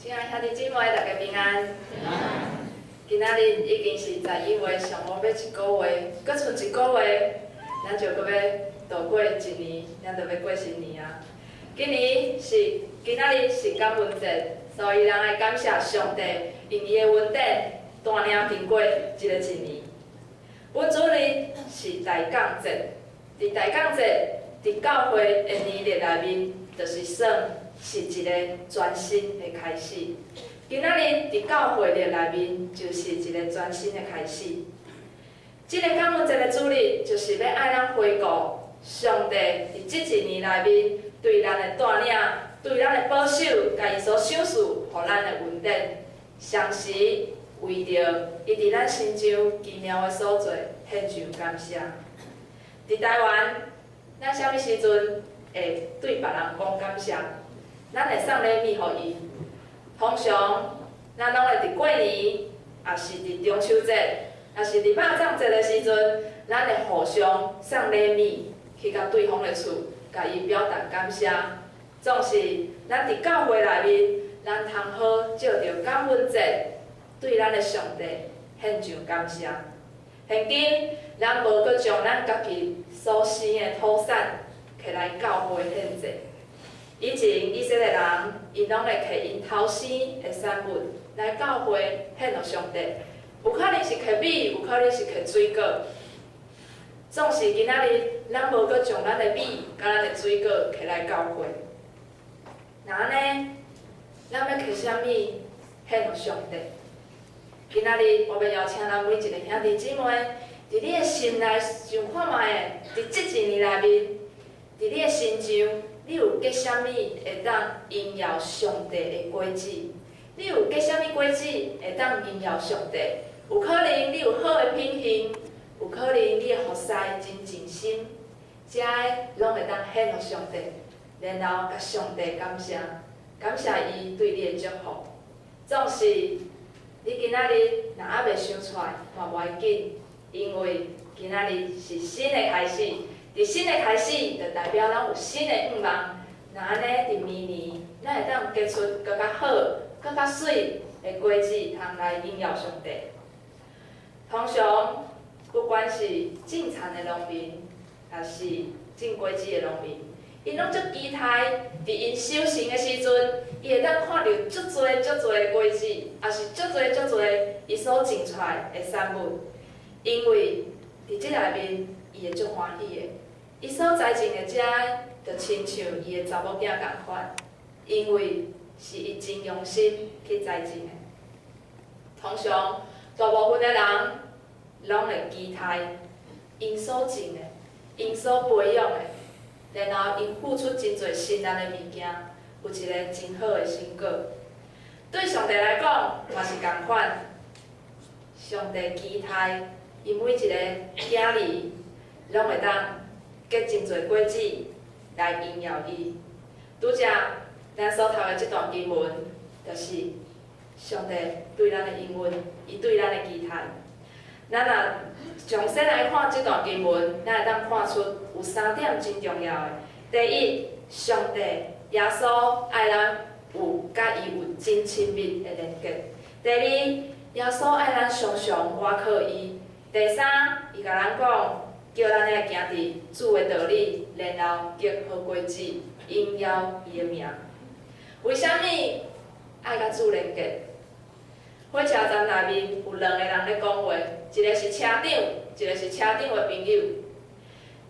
親愛兄弟姊妹，大家平安。今仔日已經是11月上午尾一個月，閣賰一個月，咱就閣欲度過一年，咱就欲過新年啊。今年是今仔日是感恩節，所以咱愛感謝上帝，用伊的恩典帶領經過這個一年。阮主日是大降節，佇大降節，佇教會的年曆內面，就是算是一個全新的開始。今仔日佇教會曆內面，就是一個全新的開始。這個感恩節的主日，就是欲愛咱回顧上帝佇這一年內面對咱的帶領、對咱的保守，共伊所賞賜予咱的恩典，同時為著伊佇咱身上奇妙的所做，獻上感謝。佇台灣，咱啥物時陣會對別人講感謝？咱會送禮物予伊。通常，咱攏會佇過年，抑是佇中秋節，抑是佇肉粽節的時陣，咱會互相送禮物去到對方的厝，共伊表達感謝。總是，咱佇教會內面，咱通好藉著感恩節，對咱的上帝獻上感謝。現今，咱無閣將咱家己所生的土產摕來教會獻祭。以前以色列人，𪜶攏會摕𪜶頭生的產物來教會獻予上帝，有可能是摕米，有可能是摕水果。總是今仔日，咱無閣將咱的米佮咱的水果摕來教會。若按呢，咱欲摕啥物獻予上帝？今仔日我欲邀請咱每一个兄弟姊妹，佇你的心內想看覓，佇這一年內面，佇你的身上，你有結啥物會當榮耀上帝的果子？你有結啥物果子會當榮耀上帝？有可能你有好的品行，有可能你的服侍真盡心，這个攏會當獻予上帝，然後共上帝感謝，感謝伊對你的祝福。總是你今仔日若猶未想出來，嘛無要緊，因為今仔日是新的開始。佇新的開始，就代表咱有新的願望。若按呢，佇明年，咱會當結出閣較好、閣較媠的果子，通來榮耀上帝。通常，不管是種田的農民，抑是種果子的農民，𪜶攏足期待，佇𪜶收成的時陣，伊會當看著足濟足濟的果子，抑是足濟足濟伊所種出來的產物。因為佇這內面，伊會足歡喜的。伊所栽種的這个，就親像伊的查某囝仝款，因為是伊真用心去栽種的。通常，大部分的人攏會期待𪜶所種的、𪜶所培養的，然後𪜶付出真濟心力的物件，有一个真好的成果。對上帝來講，嘛是仝款。上帝期待伊每一个囝兒，攏會當結真濟果子來榮耀伊。拄才咱所讀的這段經文，就是上帝對咱的應允，伊對咱的期待。咱若詳細來看這段經文，咱會當看出有三點真重要的。第一，上帝耶穌愛咱有佮伊有真親密的連結。第二，耶穌愛咱常常倚靠伊。第三，伊共咱講，叫咱愛行佇主的道理，然後結好果子，榮耀伊的名。為啥物愛佮主連結？火車站內面有兩个人咧講話，一个是車長，一个是車長的朋友。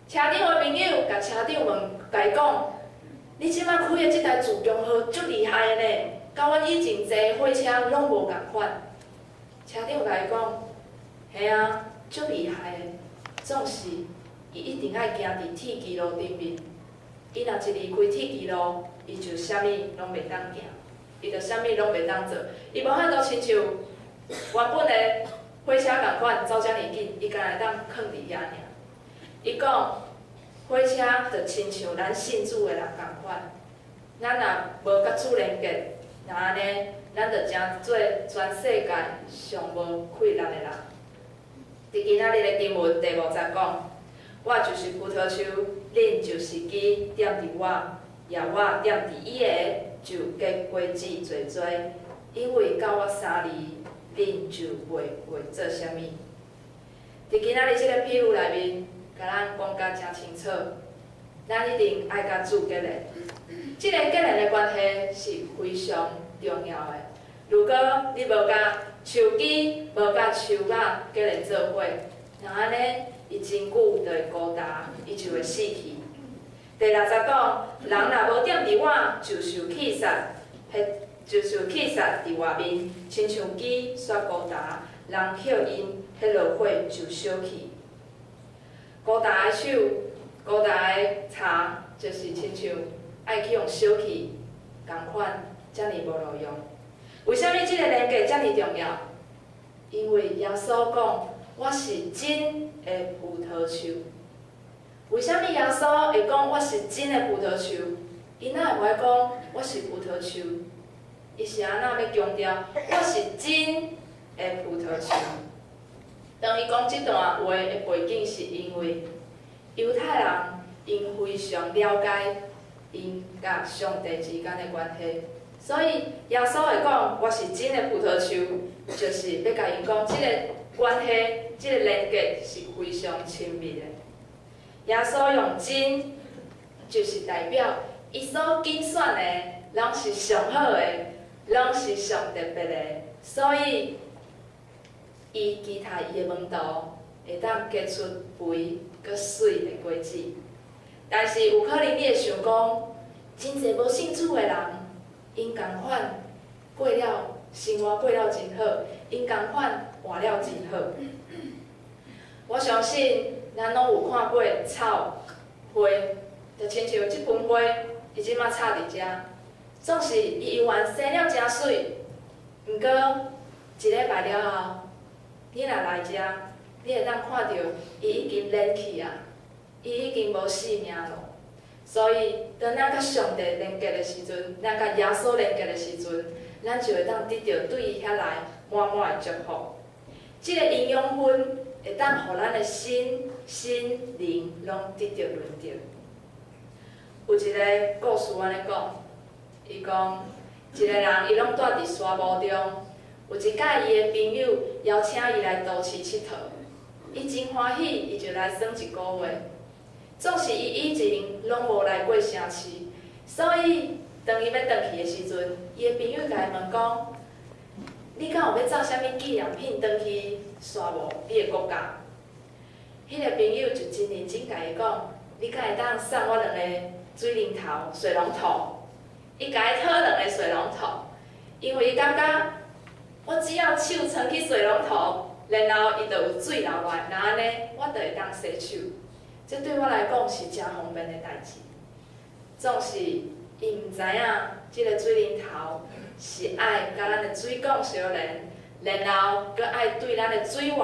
車長的朋友共車長問，共伊講：你這擺開的這台自強號足厲害的呢，佮阮以前坐的火車攏無仝款。車長共伊講：嘿啊，足厲害的，總是伊一定愛行佇鐵支路頂面。伊若一離開鐵支路，伊就啥物攏袂當行，伊就啥物攏袂當做。伊無法度親像原本的火車仝款走遮爾緊，伊干焦會當囥佇遐爾。伊講，火車就親像咱信主的人仝款，咱若無佮主連結，若按呢，咱就成做全世界上無氣力的人。佇今仔日的經文第五節講：我就是葡萄樹，恁就是枝，踮佇我，也我踮佇伊的，就結果子濟濟。因為佮我相離，恁就袂會做啥物。佇今仔日這个譬喻內面，共咱講甲誠清楚，咱一定愛佮主結連。這个結連的關係是非常重要的。如果你無佮樹枝、無佮樹仔結連做伙，若按呢，伊真久就會孤單，伊就會死去。第六節講，人若無踮佇我，就受棄殺，彼就受棄殺佇外面，親像枝煞孤單，人拾𪜶，彼落火就燒去。孤單的樹，孤單的柴，就是親像愛去予燒去仝款，遮爾無路用。為啥物這个連結遮爾重要？因為耶穌講，我是真的葡萄樹。為啥物耶穌會講我是真的葡萄樹？伊哪會無愛講我是葡萄樹？伊是按怎欲強調我是真的葡萄樹？當伊講這段話的背景，是因為猶太人𪜶非常了解𪜶佮上帝之間的關係，所以耶穌會講我是真的葡萄樹，就是欲共𪜶講這个關係、這个連結是非常親密的。耶穌用真，就是代表伊所揀選的，攏是上好的，攏是上特別的，所以伊期待伊的門徒會當結出肥閣媠的果子。但是有可能你會想講，真濟無信主的人，𪜶仝款過了生活過了真好，𪜶仝款活了真好。我相信咱攏有看過草花，就親像這盆花，伊這馬插佇遮，總是伊猶原生了誠媠，毋過一禮拜了後，你若來遮，你會當看著伊已經蔫去啊，伊已經無性命咯。所以，當咱佮上帝連結的時陣，咱佮耶穌連結的時陣，咱就會當得著對伊遐來滿滿的祝福。這个營養分會當予咱的身心靈攏得著潤澤。有一个故事按呢講，伊講一个人伊攏蹛佇沙漠中，有一擺伊的朋友邀請伊來都市𨑨迌，伊真歡喜，伊就來耍一个月。總是伊以前攏無來過城市，所以當伊欲轉去的時陣，伊的朋友共伊問講：你敢有欲走啥物紀念品轉去沙漠你的國家？彼个朋友就真認真共伊講：你敢會當送我兩個水龍頭、水龍頭？伊共伊討兩个水龍頭，因為伊感覺我只要手伸去水龍頭，然後伊就有水流落來，若按呢，我就會當洗手。這對我來講是誠方便的代誌。總是伊毋知影，這个水龍頭是愛佮咱的水管相連，然後閣愛對咱的水源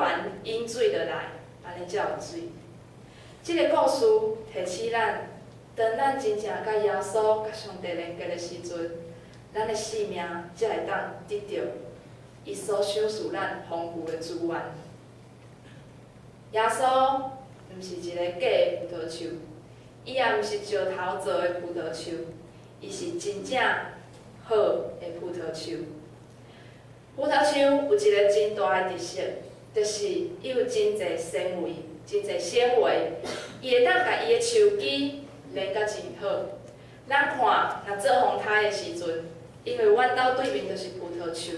引水落來，按呢才有水。這个故事提醒咱，當咱真正佮耶穌、佮上帝連結的時陣，咱的生命才會當得著伊所賞賜咱豐富的資源。耶穌毋是一个假的葡萄樹，伊也毋是石頭做的葡萄樹，伊是真正好的葡萄樹。葡萄樹有一个真大的特色，就是伊有真濟纖維，真濟纖維，伊會當共伊的樹枝連甲真好。咱看，若做風颱的時陣，因為阮兜對面就是葡萄樹，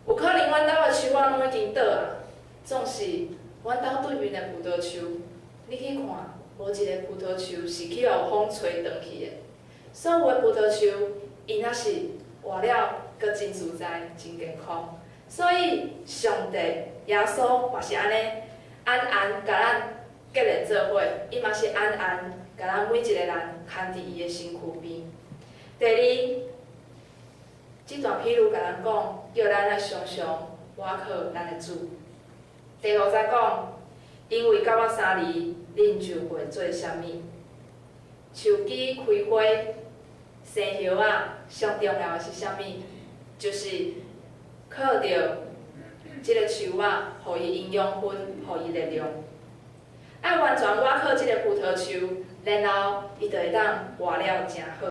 有可能阮兜的樹仔攏已經倒啊，總是阮兜對面的葡萄樹，你去看，無一个葡萄樹是去予風吹斷去的。所有的葡萄樹，伊若是活了閣真自在、真健康。所以上帝耶穌嘛是按呢，安安共咱結連做伙，伊嘛是安安共咱每一個人牽佇伊的身軀邊。第二，這段譬喻共咱講，叫咱愛常常倚靠咱的主。第五節講，因為佮我相離，恁就袂做啥物。樹枝開花生葉仔，上重要的是啥物？就是靠著這个樹仔，予伊營養分，予伊力量。愛完全倚靠這个葡萄樹，然後伊就會當活了誠好。